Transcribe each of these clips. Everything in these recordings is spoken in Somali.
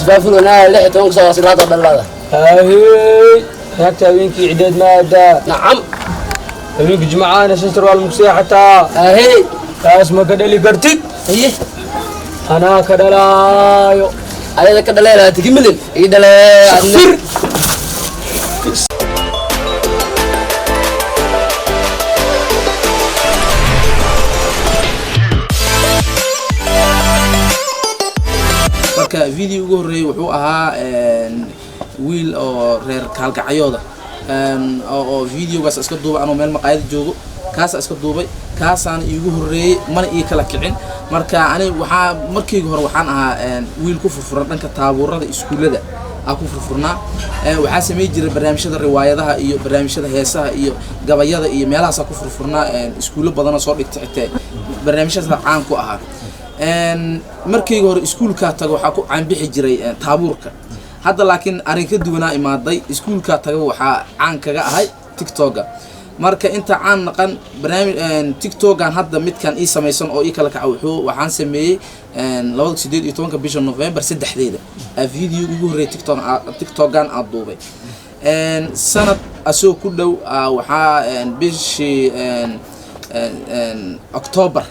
Isfaafurona 16 soo silaada dhalada. Ahey, naagta habeenkii cideed ma aadaa? Nacam. Habeenkii jimcaana sister waa lagu seexataa. Ahey. Taas ma ka dhali kartid. Haye. Anaa ka dhalaayo. Ayada ka dhalee tigimilin ii dhalee adna. Fir. Marka video ugu horreeyay wuxuu ahaa wiil oo reer Kaalgacyooda oo videogaas iska duubay anoo meel maqaayada joogo, kaasa iska duubay, kaasaana iigu horreeyey, mana ii kala kicin. Marka ani waxaa markayga hore waxaan ahaa wiil ku furfuran dhanka taabuurada iskuullada aa ku furfurnaa. Waxaa samey jiray barnaamijyada riwaayadaha iyo barnaamijyada heesaha iyo gabayada iyo meelahaasaa ku furfurnaa. Iskuullo badanoo soo dhigtay xitee barnaamijyadaas caan ku ahaa. Markayga hore iskuulkaa tago waxaa ku caanbixi jiray taabuurka. Hadda laakiin arrin ka duwanaa imaaday. Iskuulkaa taga waxaa caan kaga ahay TikToka. Marka inta caan naqan barnaamij TikTokan hadda midkan ii samaysan oo ii kala kaca, wuxuu waxaan sameeyey 2018-ka bisha November 3-deeda aa video ugu horreeyay TikTokan aad duubay. Sanad asoo ku dhow waxaa bishii October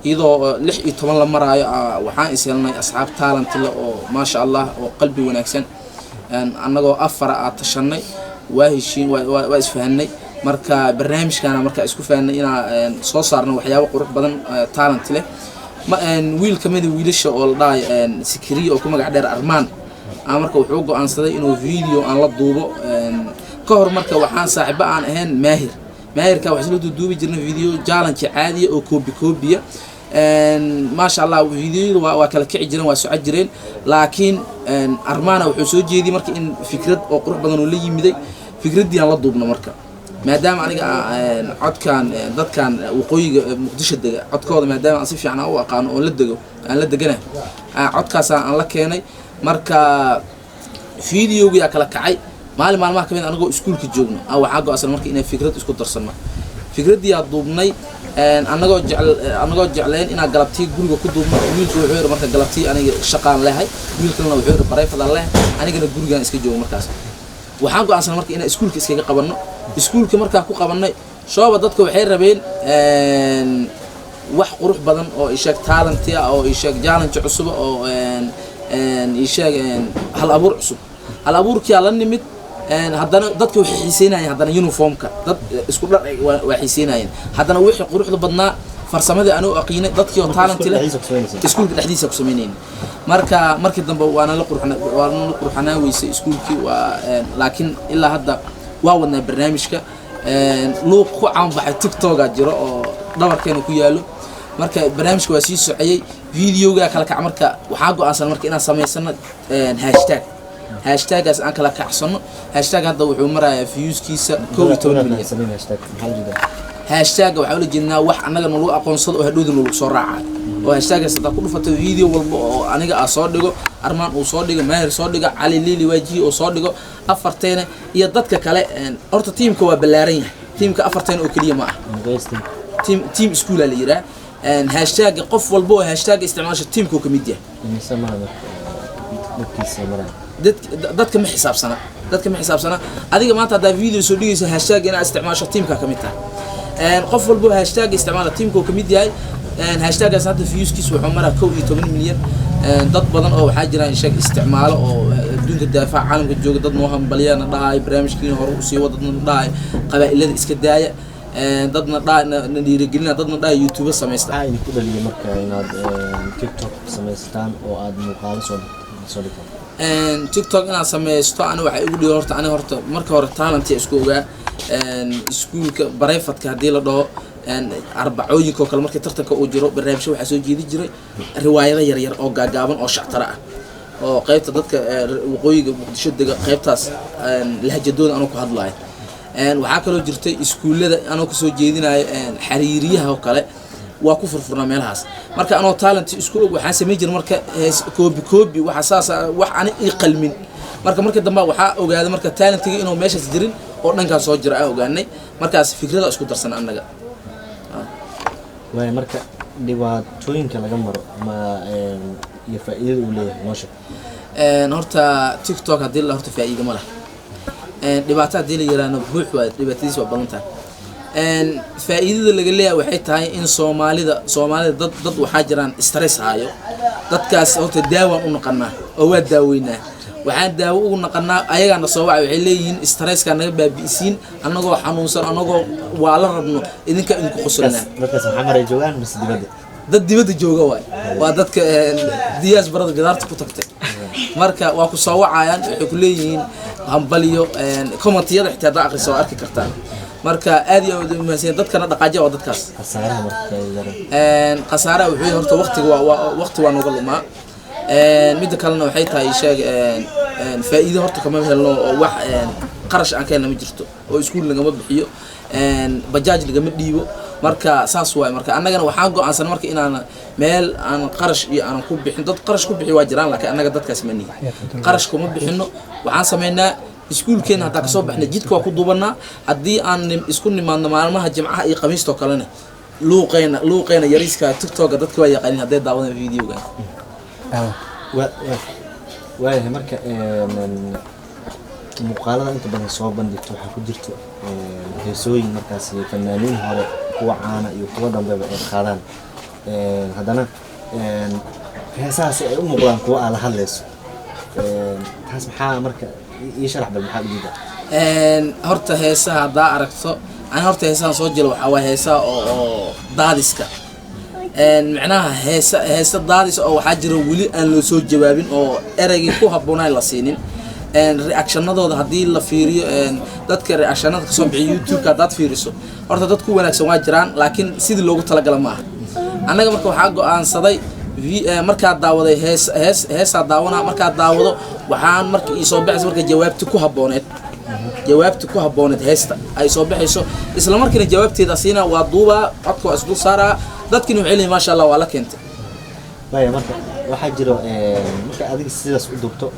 iyadoo 16 la maraayo waxaan is helnay asxaab talent leh oo maasha Allah oo qalbi wanaagsan. Annagoo afara aa tashanay, waa heshiin, waa isfahanay. Marka barnaamijkaana marka isku fahanay inaa soo saarno waxyaabo qurux badan, talent leh. Wiil kamida wiilasha oo la dhahayo Sikiriya oo ku magac dheer Armaan marka wuxuu go'aansaday inuu video aan la duubo. Ka hor marka waxaan saaxiibo aan ahayn Maahir. Maahirka waxaan isla duuduubi jirnay video challenge caadiya oo koobi koobiya. Maasha Allah, videoyadu waa kala kici jireen, waa socon jireen. Laakiin Armaana wuxuu soo jeediyey marka in fikrad oo qurux badan oo la yimiday, fikraddii aan la duubno. Marka maadaama aniga codkan dadkan waqooyiga Muqdisho dega codkooda maadaama aan si fiican aan u aqaano oon la dego aan la deganahay, codkaas aan la keenay. Marka videogii aa kala kacay. Maalin maalmaha kamid anagoo iskuulka joogno waxaa go'aansan marka inaan fikrad isku darsanno. Fikraddii aa duubnay annagoo jecel, annagoo jecleen inaan galabtii guriga ku duubno. Wiilka wuxuu yidhi marka galabtii aniga shaqaan lehay, wiilkalna wuxuu yidhi barayfadaan lehay, anigana gurigaan iska joogo. Markaas waxaan go'aansan marka inaan iskuulka iskaga qabanno. Iskuulka markaa ku qabannay shooba, dadka waxay rabeen wax qurux badan oo isheeg talent ah oo isheeg challenge cusub oo isheeg hal abuur cusub. Hal abuurkiyaa la nimid. Haddana dadka waxay xiiseynayeen haddana uniformka dad isku dhar waa xiiseynayeen. Haddana wixii quruxda badnaa farsamadii anuu aqiinay dadkii oo talent leh iskuulka dhexdiisa ku samaynayna. Marka markii dambe waana la qurxanaa weysay iskuulkii waa. Laakiin ilaa hadda waa wadnaa barnaamijka. Luuq ku caanbaxay TikToka jiro oo dhabarkeena ku yaalo. Marka barnaamijka waa sii socayay, videoga kala kac. Marka waxaa go'aansan marka inaan samaysano hashtag, hashtagaas aan kala kacsano. Hashtag hadda wuxuu marayaa viewskiisa 11 milyan. Hashtagga waxaa ula jeednaa wax annaga nalagu aqoonsado oo hadhowda nalagu soo raacayo, oo hashtaggaas haddaa ku dhufato video walba oo aniga aa soo dhigo, Armaan uu soo dhigo, Maahir soo dhigo, Cali Lili Waajihi uu soo dhigo, afarteena iyo dadka kale. Horta tiimka waa ballaaran yahay. Tiimka afarteena oo keliya ma ah, team school aa la yiraa. Hashtagga qof walba oo hashtagga isticmaasha tiimka uu ka mid yahay. Dadka ma xisaabsana, dadka ma xisaabsana. Adiga maanta haddaa video soo dhigayso hashtag inaad isticmaasho tiimka ka mid tahay. Qof walba oo hashtag isticmaala tiimka uu ka mid yahay. Hashtaggaas hadda viewskiisa wuxuu maraa 11 milyan. Dad badan oo waxaa jiraan sheeg isticmaalo oo adduunka daafaca caalamka jooga, dad noo hambaliya na dhahayo barnaamijkiina hore usii wada, dadna dhahayo qabaa'ilada iska daaya, dadna dhaa na dhiirigelina, dadna dhahayo YouTube samaysta. Maxaa idinku dhaliyay marka inaad TikTok samaysataan oo aad muuqaalo soo dhigtaan? TikTok inaan sameysto ani waxay igu dhihi horta ani horta marka hore talent isku ogaa. Iskuulka barayfadka haddii la dhaho arbacooyinka oo kale markii tartanka uu jiro barnaamijyo waxaa soo jeedi jiray riwaayado yaryar oo gaagaaban oo shactaro ah oo qaybta dadka waqooyiga Muqdisho dega qaybtaas lahjadooda anuu ku hadlayo. Waxaa kaloo jirtay iskuullada anoo kasoo jeedinayo xariiriyaha oo kale waa ku furfurnaa meelahaas. Marka anoo talent isku og waxaan samayn jiray marka hees koobi koobi waxa saas wax ani ii qalmin. Marka markii dambe waxaa ogaaday marka talentiga inuu meeshaas jirin oo dhankaas soo jira aan ogaanay. Markaas fikrada isku darsan annaga. Waaya, marka dhibaatooyinka laga maro ama iyo faa'iidada uu leeyahay noo sheeg. Horta TikTok haddii la horta faa'iido ma laha. Dhibaato haddii la yiraahdo buux waa, dhibaatadiis waa badan tahay. Faa'iidada laga leeyahay waxay tahay in Soomaalida dad waxaa jiraan stress hayo. Dadkaas horta daawaan u naqanaa oo waa daaweynaa. Waxaan daawo ugu naqanaa ayagaana soo wacay, waxay leeyihiin stresska naga baabi'isiin, annagoo xanuunsan, annagoo waa la rabno idinka idinku qosolnaa. Dadkaas maxaa maray joogaan mise dibadda? Dad dibadda jooga waay, waa dadka diasporada gidaarta ku tagtay. Marka waa ku soo wacayaan, waxay ku leeyihiin hambaliyo. Commentiyada xitaa haddaa akhrisa waa arki kartaa. Marka aad iyo aad u mahadsan dadkana dhaqaajiya waa dadkaas. Khasaaraha marka, faa'iidada? Khasaaraha wuxuu yahay horta waqtiga waa waqti waa nooga lumaa. Midda kalena waxay tahay sheeg faa'iido horta kama helno oo wax qarash aan ka helna ma jirto oo iskuul lagama bixiyo, bajaaj lagama dhiibo. Marka saas waay. Marka annagana waxaan go'aansan marka inaan meel aan qarash iyo aanan ku bixin. Dad qarash ku bixiyo waa jiraan, laakiin annaga dadkaas ma nihi, qarash kuma bixino. Waxaan sameynaa iskuulkeena haddaan kasoo baxnay jidka waa ku duubanaa. Haddii aan isku nimaadno maalmaha Jimcaha iyo Khamiistoo kalena, luuqeyna yariiska TikToka dadka waa yaqaanin hadday daawadaan videoga. Waayahay. Marka muuqaalada inta badan soo bandhigto waxaa ku jirto heesooyin markaas fanaaniin hore, kuwa caana iyo kuwa dambeba ay qaadaan. Haddana heesahaasi ay u muuqdaan kuwa aa la hadlayso. Taas maxaa marka ii sharax bal, maxaa ujeedaa? Horta heesaha haddaa aragto, ani horta heesahan soo jira waxaa waay heesaha oo daadiska. Macnaha heesa daadis oo waxaa jira weli aan loo soo jawaabin oo ereygii ku habboonayn la siinin. Reactionadooda haddii la fiiriyo, dadka reactionada kasoo bixiya YouTube-ka haddaad fiiriso, horta dad ku wanaagsan waa jiraan, laakiin sidii loogu talagala ma aha. Annaga marka waxaa go'aansaday markaa daawaday hees heesaa daawanaa, markaa daawado waxaan marka ii soo baxaysa marka jawaabti ku habbooneed, jawaabta ku habbooneed heesta ay soo baxayso, isla markiina jawaabteeda siina, waa duubaa, codka waa isdul saaraa. Dadkina waxay leeyihin maasha Allah, waa la keentay. Waaya, marka waxaa jiro marka adiga sidaas u duubto,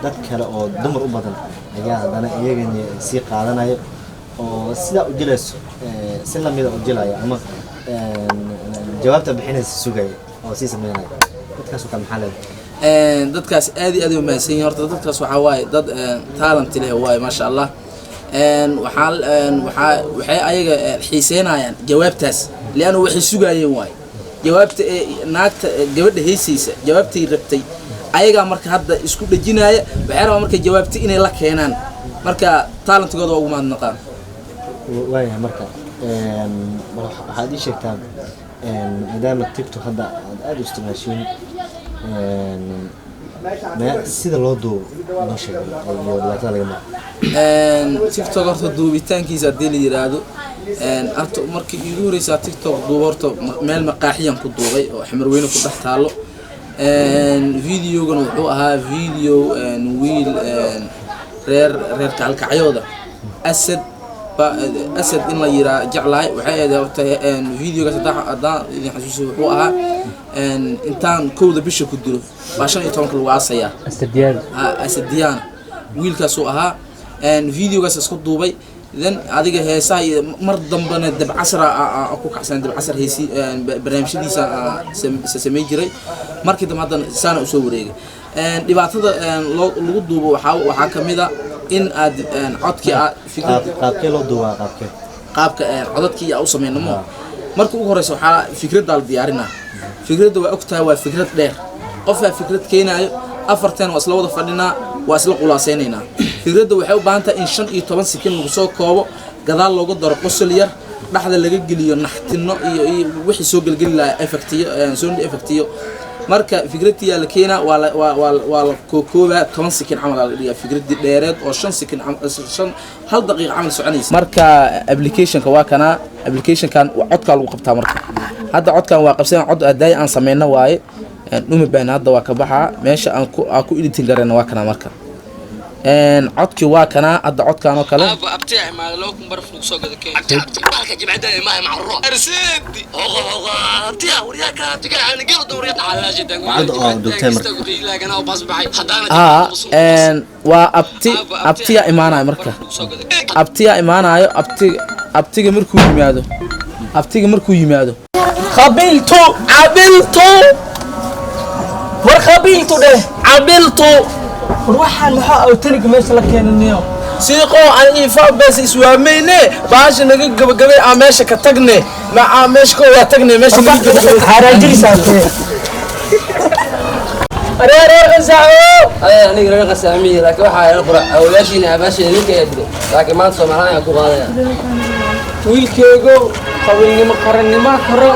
dad kale oo dumar u badan ayaa haddana iyagana sii qaadanayo oo sidaa u jilayso si lamida u jilaya ama jawaabta bixinaysa sugaya oo sii sameynaya. Dadkaas oo kale maxaa leedahay? Dadkaas aad iyo aad ay umahadsan yihiin. Horta dadkaas waxaa waaye dad talent leh waaye, maasha Allah. Waxaa waxay ayaga xiiseynayaan jawaabtaas lianna waxay sugaayeen waaye jawaabta ee naagta gabadha heysaysa, jawaabtay rabtay ayagaa marka hadda isku dhejinaaya. Waxay rabaan marka jawaabta inay la keenaan. Marka talentigooda waa ugu mahadnaqaan. Waayahay. Marka bal waxaad ii sheegtaa, maadaama TikTok hadda aad aada u isticmaashiin, sida loo duubo noo sheeg iyo dhibaatada laga maro. TikTok horta duubitaankiisa haddii la yiraahdo, horta markii iigu horeysaa TikTok duubo, horta meel maqaaxiyan ku duubay oo Xamarweyne ku dhex taalo. Videogana wuxuu ahaa video wiil reer Kaalkacyooda, Asad ba Asad in la yiraa jeclahay. Waxay ahayd horta videogaas haddaan idin xasuusiyo, wuxuu ahaa intaan 1-da bisha ku dilo baa 15-ka lagu aasayaa. Asadiyaal. Asadiyaana wiilkaasuu ahaa. Videogaas isku duubay. Then adiga heesaha iyo mar dambena Dabcasra ku kacsan, Dabcasar heesi barnaamijyadiisa samayn jiray. Markii dambe haddana saana usoo wareegay. Dhibaatada loo lagu duubo waxaa kamid a in aad codkii aad fikrad Qaabkee loo duubaa, qaabkee? Qaabka codadkii aa u sameynamo, marka ugu horeysa waxaa fikraddaa la diyaarinaa. Fikradda waa ogtahay, waa fikrad dheer. Qofaa fikrad keenaayo, afarteen waa isla wada fadhinaa, waa isla qulaasaynaynaa. Fikradda waxay u baahan tahay in 15 sikin lagu soo koobo, gadaal loogu daro qosol yar, dhexda laga geliyo naxtino iyo wixii soo gelgeli lahaa, effectiyo, sound effectiyo. Marka fikradtiyaa la keenaa, waa la kookoobaa, 10 sikin camal aa la dhigaa fikraddii dheereed oo 5 sikin shan hal daqiiqa camal soconaysa. Marka applicationka waa kanaa. Applicationkan codkaa lagu qabtaa. Marka hadda codkan waa qabsan, cod adaay aan sameyno waaye. Uma baahna hadda, waa ka baxaa. Meesha aan ku editing garayna waa kanaa. Marka codkii waa kanaa hadda, codkan oo kale. Aabo, abtiya imaada, 2000 baraf lagu soo gado keen. Abti jimcada imaa macro arseedi abtiya waryaaka abtiga aan gelo dowriyada. Wacd oo duubtay marka. Haa, waa abti, abtiya imaanayo. Marka abtiya imaanayo, abtiga markuu yimaado Qabiltu, cabiltu, war qabiltu dheh. Xabiltu. War waxaan maxaa awtaniga meesha la keenanayo? Siiqoo aan iifa bees iswaamayne, baasha naga gabagabay, aan meesha ka tagne, ma aan meesha ka waa tagne, meesha naga gabagabay. Xaaraajirisaatee areer qasaaco. Adeer, aniga reer qasaamiye, laakiin waxaa ila qura awlaashiina aabaashiina ninka ayaa dilay, laakiin maanta Soomaaliya ayaan ku qaadaya. Wiilkeego qabiilnimo qarannimo karo.